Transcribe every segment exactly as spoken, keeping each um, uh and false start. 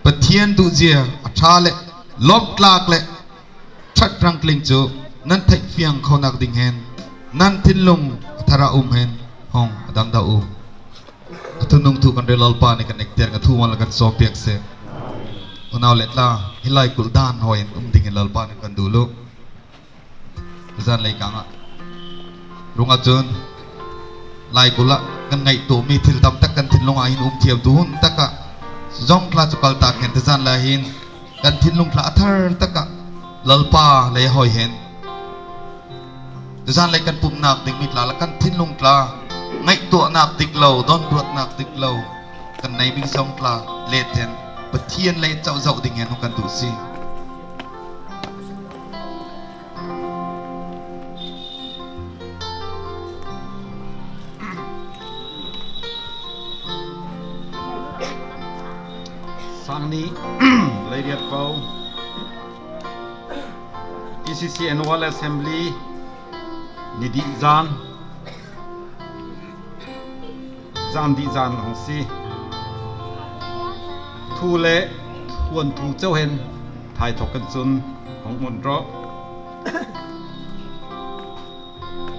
Pathian duhzia a ṭha leh lâwmhtlâk leh ṭhat rangtling chu nan theih fiang khonâk ding hen nan thinlung a thar ah um hen hawng a dam dauh u. A thunung thu kan rel Lalpa nih kan ektêr ngâ thu mual kan sâwm piak seh. Unau leh tla, hi laikulh dân hâwi hen um ding hen Lalpa nih kan duh luh. Zân leikâng ah. Ruangah chun laikulh ah kan ngaihtuah mi thil tam tak kan thinlung ah hin um thiam tu hun tak ah zawng tla chu kaltâk hen tuzân lai hin kan thinlung tla a thar tak ah Lalpa lei hâwi hen. Tuzân lai kan pumhnâk ding mi tla leh kan thinlung tla ngaihtuahnâk dik lo, dawnruatnâk dik lo kan nei mi zawng tla lêt hen Pathian lei chauh zauh ding hen hawng kan duh si. Sâng nih leiriat po. E C C Annual Assembly ni dih zân. Zân dih zân hawng si. Thu leh thuanthu chauh hen thaithawk hen chun hawng um rawh.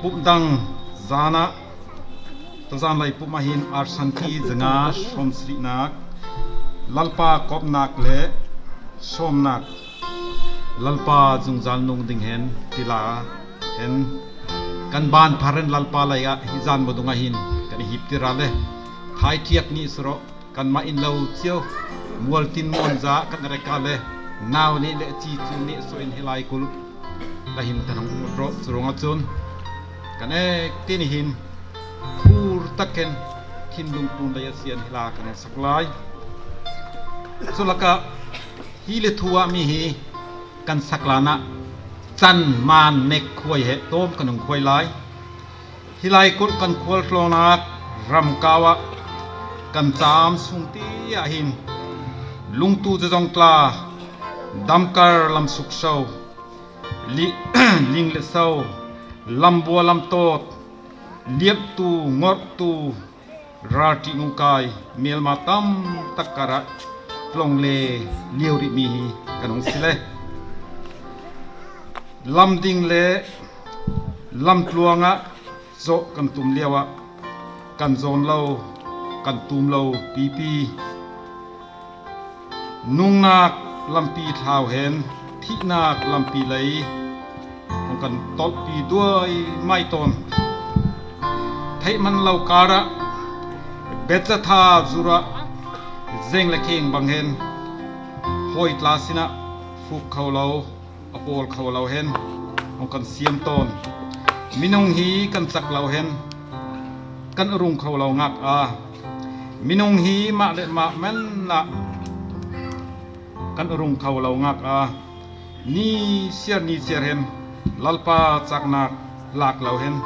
Pumh dang zân ah, tuzân lai pumh ah hin arsanthi zanga sâwmsarihnâk, Lalpa kâwmhnâk leh sâwmnâk, Lalpa zungzâl nung ding hen ti la hen kan bân phar hen Lalpa lei ah hi zân mudung ah hin kan i hip tir a le, thâithiak nih si rawh, kanmah in lo chiau mual tin mual zâ kan rek a le, nâu neh leh chi chu neh sâwi hen hi laikulh la hin kan hawng um rawh. Churuangah chun kan ek tin hin phur tak hen thinlung tlûn lei a sian hi la kan hawng sak lai. Chu lakah hi le thu ah mi hi kan sak lân ah chan mân mek khuai he tâwm kan hawng khuai lai. Hi laikulh kan khualtlâwnâk ramkâu ah kan châm sûng ti ah hin lungtu zawzawng tla, damkar lam sukso, li-, ling leh so, lam bua lam tâwt, liamhtu, ngawrhtu, râlṭih nungkâi, mîlmâ tam tak kar ah tlung le liau rih mi hi kan hawng si le. Lam ding leh lam tluang ah zawh kan tum liauah kan zâwn lo, kan tûm lo pipi. Nungnâk lampi thlâu hen thihnâk lampi lei hawng kan tawlhpi duai mâi tâwn. Theih man lo kâr ah Bethzatha zur ah zêng leh khêng bang hen hâwi tla sinah fuk kho lo, a pâwl kho lo hen hawng kan siam tâwn. Minung hi kan chak lo hen kan rung kho lo ngâk a, minung hi mah leh mah men ah kan rung kho lo ngâk a, ni siar ni siar hen Lalpa châknâk lâk lo hen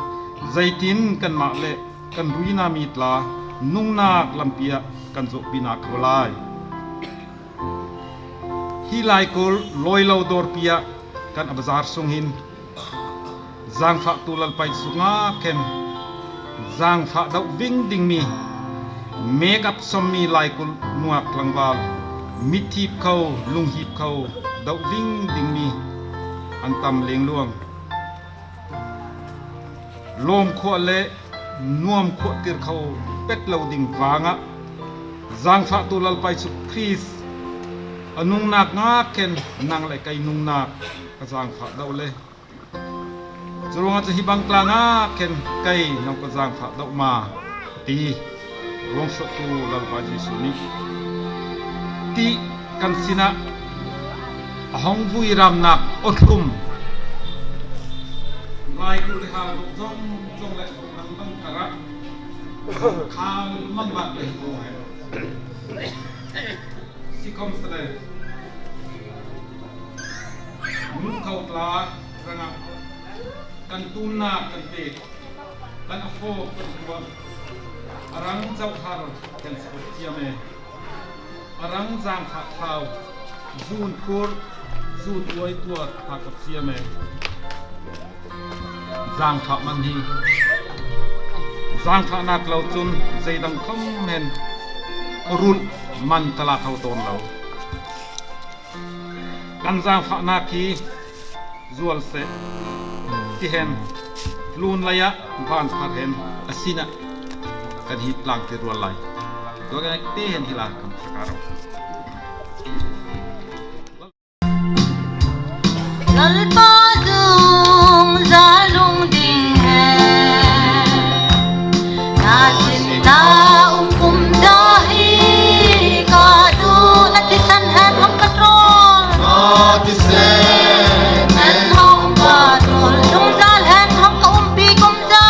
zeitin kanmah leh kan ruina mi tla nungnâk lampi ah kan zawhpi na kho lai. Hi laikulh lâwi lo dâwrpi ah kan a bazar sung hin zângfahtu Lalpa Jisu ngâk hen zângfah dauh ving ding mi, make up sawm mi laikulh nungâk tlangvâl, mithip kho, lunghip kho dauh ving ding mi an tam lêng luang. Lâwmkhuah leh nuamkhuahtir kho pet lo ding vângah zângfahtu Lalpa Jisu Krist a nungnâk ngâk hen nang leh kei nungnâk ka zângfah dauh le. Churuangah chu hi bang tla ngâk hen kei nang ka zângfah dauh ma ti ruangsuahtu Lalpa Jisu nih ti kan sinah a hawng vui râmnâk awlum laikulh le hâl zawng zawng leh nang bang kar ah khâng man bâk le hi ko hen. Sikhawmsele, nun kho tla rangah kan tûnnâk kan pêk, kan a fâwk kan kuah, a rang chauh har kan si kawp thiam e. A rang zângfah thlâu, zûn phurh, zûn uai tuat phâk kawp thiam e. Zângfah man hi zângfahnâk lo chun zeidang khawm hen rul man tla tho tâwn lo. Kan zangfahnâk hi zual seh ti hen, tlûnlai ah vân thar hen a sinah kan hi tlângtir rual lai. Tuah kan ek te hen hi la kan thak a rawh. Lalpa zungzâl lung ding hen, na sinah um kum zâ hi ka duh. Na thisen hen hawng ka ṭâwl, na thisen hen hawng ka ṭâwl, zungzâl hen hawng ka umpi kum zâ.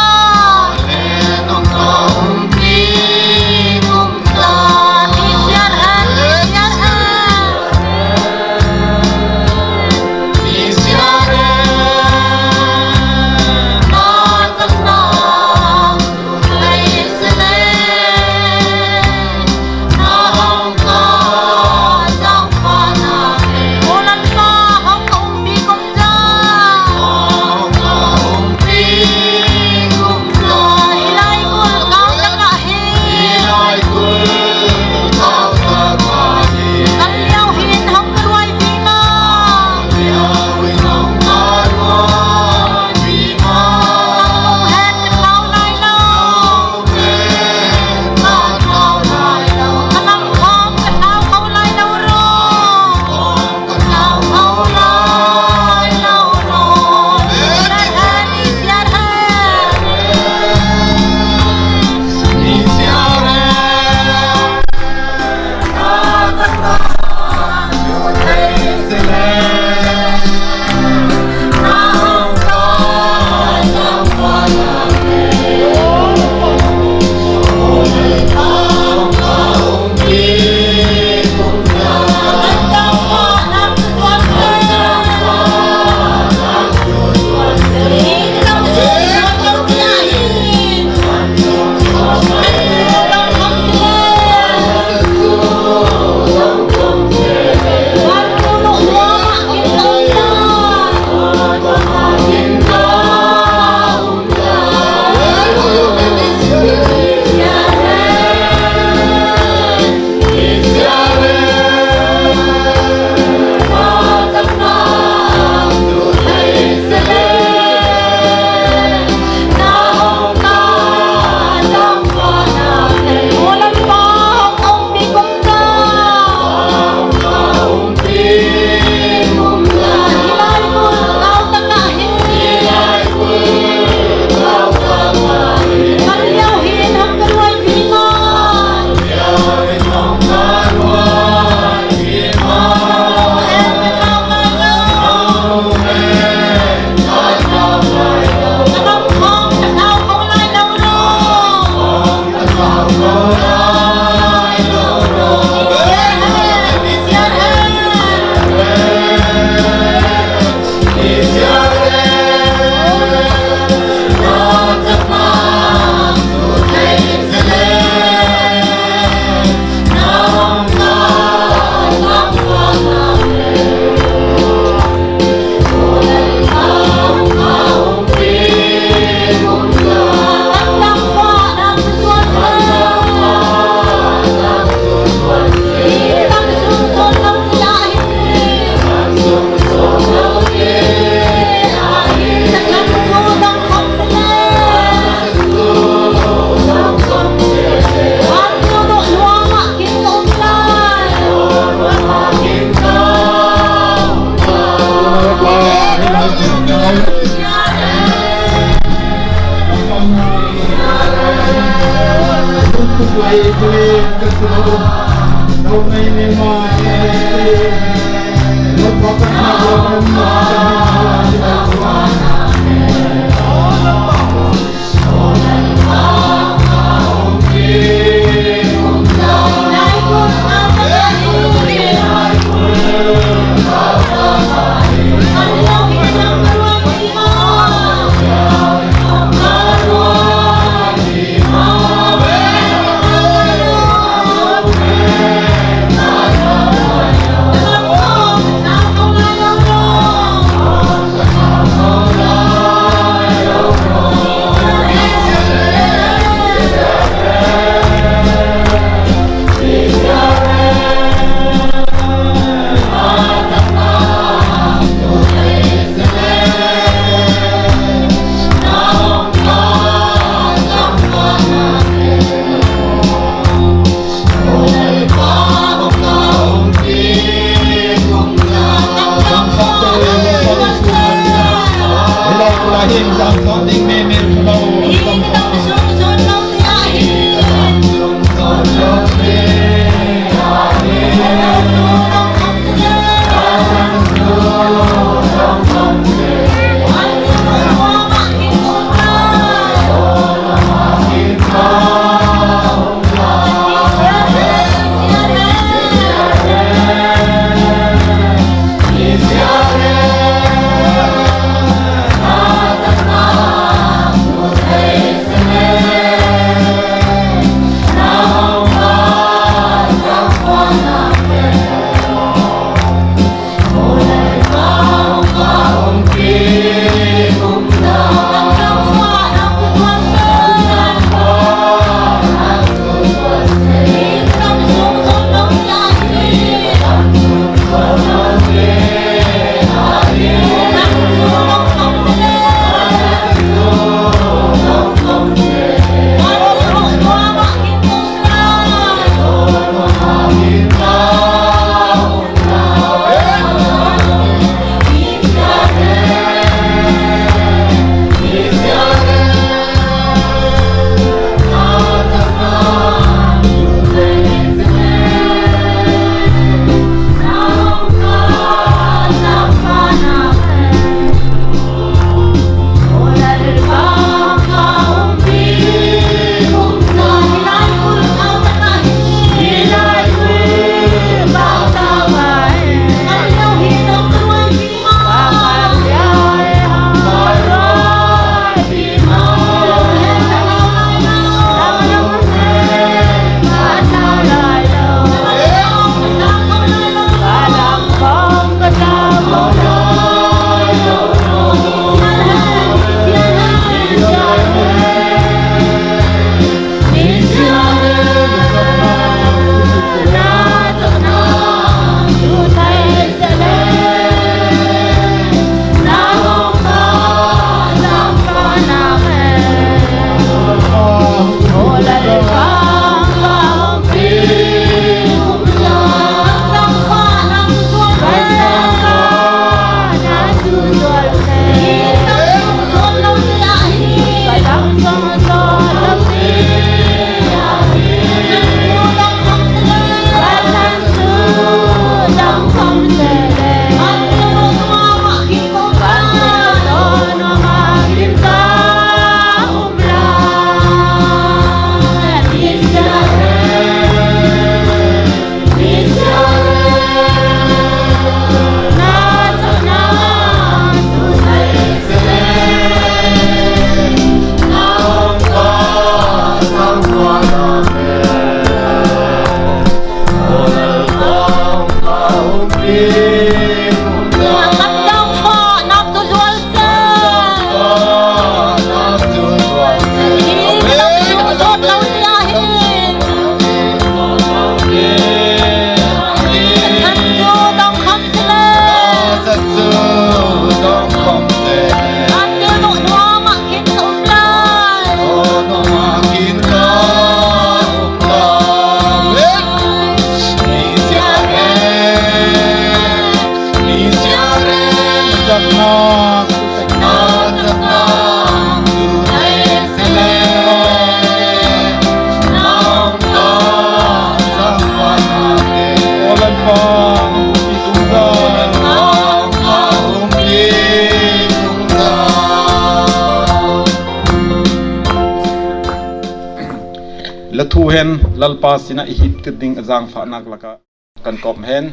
La thu hen Lalpa sinah i hip tir ding a zangfahnâk lakah kan kawm hen,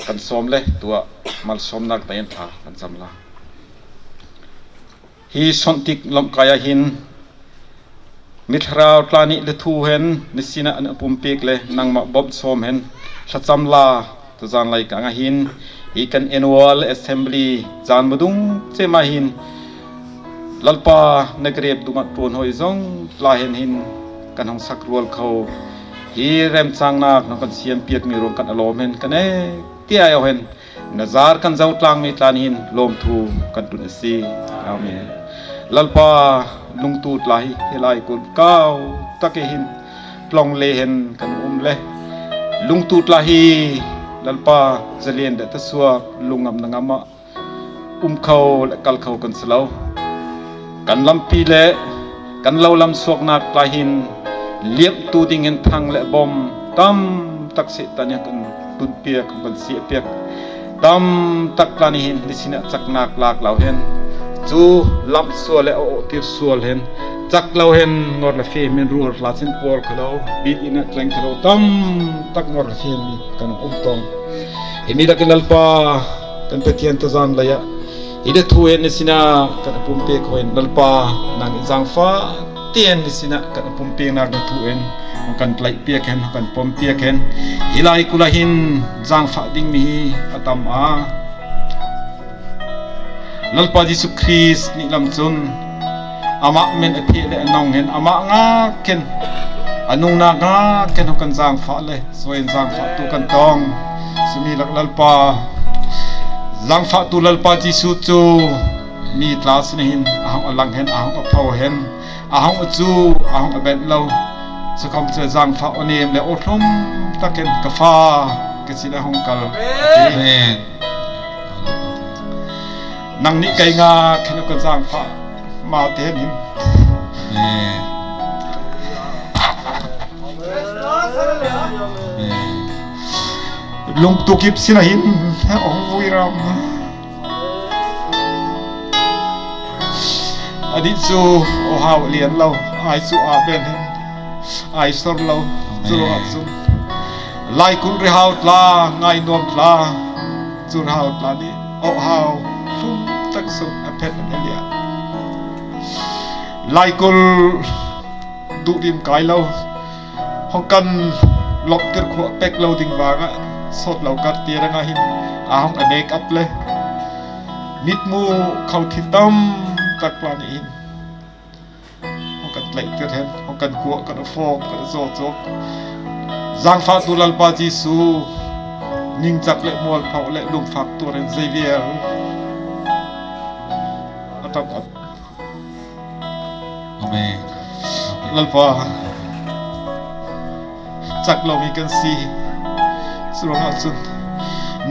kan sawm le tuah malsawmnâk tâ hen tha kan cham lai. Hi sawntîk lamkai ah hin mi thlarau tla nih la thu hen na sinah an pumpêk le nangmah bawmh sawm hen thlacham la tuzân leikâng ah hin hi kan annual assembly zân madung chem ah hin Lalpa na grêp dungah ṭuanhâwi zawng tla hen hin kan hawng sak rual kho. Hi remchângnâk na kan siam piak mi ruang kan a lâwm hen kan ek tiai aw hen na zâr kan zo tlâng mi tla nih hin lâwmthu kan tun asi. Amen. Lalpa, lungtu tla hi hi laikulh kâu tak ah hin tlawng le hen kan um le lungtu tla hi Lalpa, zalen le tasuak lungngam na ngam ah um kho le kal kho kan si lo. Kan lampi le kan lo lam suaknâk tla hin liamhtu ding hen thang le bawm tam tak Satan nih kan tunpiak, kan siahpiak. Tam tak tla nih hin ni sinah chaknâk lâk lo hen chu lamh sual le a awhtir sual hen chak lo hen ngawr le fêm hen rual tla chin pâwl kho lo, bit in ah tleng kho lo, tam tak ngawr le fêm hen kan um tâwn. Hi mi lak hin Lalpa, kan Pathian tuzân lei ah hi le thu hen na sinah kan a pumpêk hen Lalpa, nang in zangfah ti hen na sinah kan a pumpêknâk na thu hen hawng kan tleih piak hen, hawng kan pawm piak hen. Hi laikulh ah hin zangfah ding mi hi a tam a. Lalpa Jisu Krist nih lam chun amah men a pheh le a nung hen, amah ngâk hen, a nungnâk ngâk hen hawng kan zangfah le sawi hen zangfahtu kan tawng. Sumi lak Lalpa, zangfahtu Lalpa Jisu chu mi tla sinah hin a hawng a lang hen, a hawng a pho hen, a hawng a chu, a hawng a bengh lo. Chukhawm chu zangfah aw nêm le aw thlum tak hen ka fa ka sinah hawng kal. Amen. Nang nih kei ngâk hen ka zangfah ma ti hen hin. Amen. Amen. Lungtu kip sinah hin hawng vui ram. A nih chu aw hâu lian lo, ai chu a bengh hen, ai sawr lo. Chu ruangah chun laikulh rihâu tla, ngâinuam tla, chu rihâu tla nih aw hâu thlum tak sung a phen an liah. Laikulh duh rim kâi lo, hawng kan lawmhtir khua pêk lo ding vângah sawt lo kar ti rangah hin a hawng a make up le mitmu kho thil tam tak tla nih hin hawng kan tleihtir hen, hawng kan kuah, kan a fâwk, kan a zawchâwk. Zangfahtu Lalpa Jisu, ningchak le mualpho le lungfâk tuar hen zei vial a tam. Amen. Lalpa, chak lo mi kan si. Churuangah chun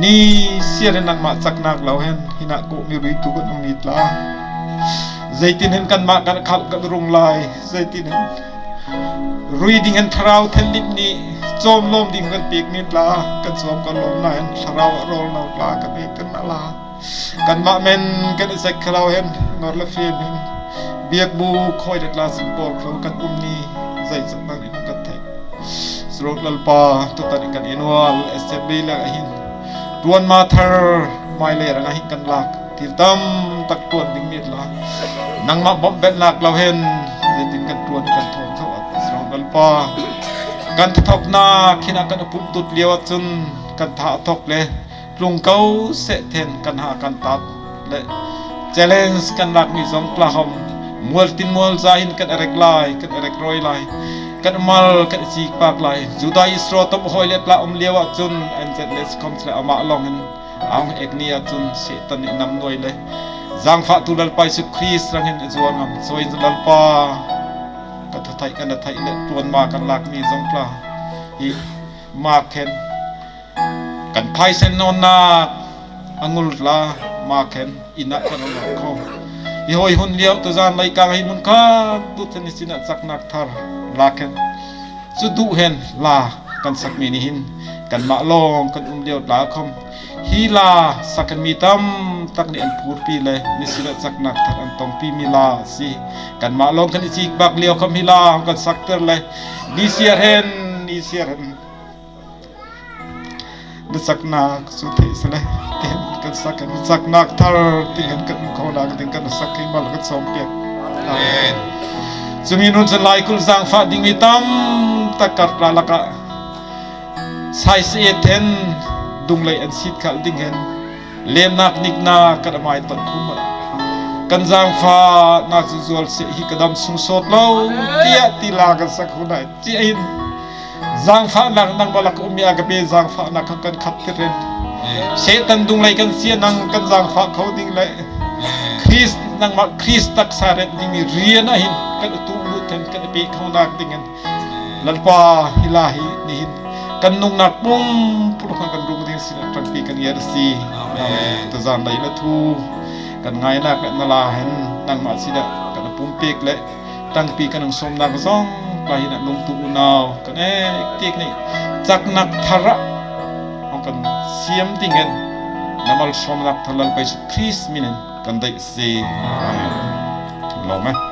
nisiah hen nangmah chaknâk lo hen hinah kawhmi ruitu kan um mi tla, zeitin hen kanmah kan khalh kan rung lai, zeitin hen rui ding hen Thlarau Thianghlim nih châwm lâwm ding kan pêk mi tla, kan châwm kan lâwm na hen Thlarau ah râwl no tla kan ei tir na la. Kanmah men kan i zek kho lo hen, ngawr le fêm hen, biakbûk hâwi le tla sin pâwl kho kan um ni, zeichat nang in kan theih. Churuangah Lalpa, tutan kan annual assembly lak ah hin ṭuan ma thar mâi le rangah hin kan lâk thil tam tak ṭuan ding mi tla, nangmah bawmh belhnâk lo hen, zeitin kan ṭuan kan thâwn tho awt. Churuangah Lalpa, kan tha thawknâk hinah kan a pumh tut liauah chun kan tha a thawk le Tlung ko seh then kan ha kan tat le challenge kan lâk mi zawng tla khawm mual tin mual za hin kan rek lai, kan rek râwi lai, kan mal kan chîk pâk lai. Juda Iskariot tawmhâwi le tla um liauah chun an zet le sikhawmsele amah lâwng hin a hawng ek ni ah chun Setan nih nam nuai le zangfahtu Lalpa Jisu Krist rang hin a zuar ngam. Chuin Lalpa, kan thatheih kan thatheih le ṭuan ma kan lâk mi zawng tla hi Mark hen kan phaisen nawnnâk a ngul tla Mark hen in ah kan um kho. Hi hâwi hun liau tuzân leikâng ah hin mun khat tut hen hi sinah chaknâk thar lâk hen chu duh hen la kan sak mi nih hin kanmah lâwng kan um liau tla khawm hi la sak hen mi tam tak nih an phûrpi le nisinah chaknâk thar an tawngpi mi la asi. Kanmah lâwng kan i chîk bâk liau khawm hi la kan sakter le ni siar hen, ni siar hen. Na chaknâk chu theih sele, tihin kan sak hen, na chaknâk thar tihin kan um khonâk ding kan sak hi mal kan sâwm piak. Amen. Chumi nun chun laikulh zangfah ding mi tam tak kar tla lakah sâi seh hen dunglei an sît khal ding hen lêmnâk niknâk kan amâi tawnh khum ah kan zangfahnâk chu zual seh hi ka dam sung sâwt lo tiah ti la kan sak hun ah chiah hin zangfahnâk nangmah lakah um mi a ka pe zangfahnâk kha kan khat tir hen. Setan dunglei kan sia nang kan zangfah kho ding le Krist nangmah Krist taksa rem ding mi rian ah hin kan tuh lut hen kan pêk khonâk ding hen Lalpa hi la hi nih hin kan nungnâk pumpuluk kha kan rung ding sinah ṭangpi kan ngiar asi. Amen. Tuzân lei na thu kan ngâinâk le na la hen nangmah sinah kan pumpêk le ṭangpi kan hawng sâwmnâk zawng tla hin ah nungtu unau kan ek tiak nih chaknâk thar ah hawng kan siam ding hen na malsâwmnâk thar Lalpa Jisu Krist min hen kan deih asi. Amen. Lâwm e.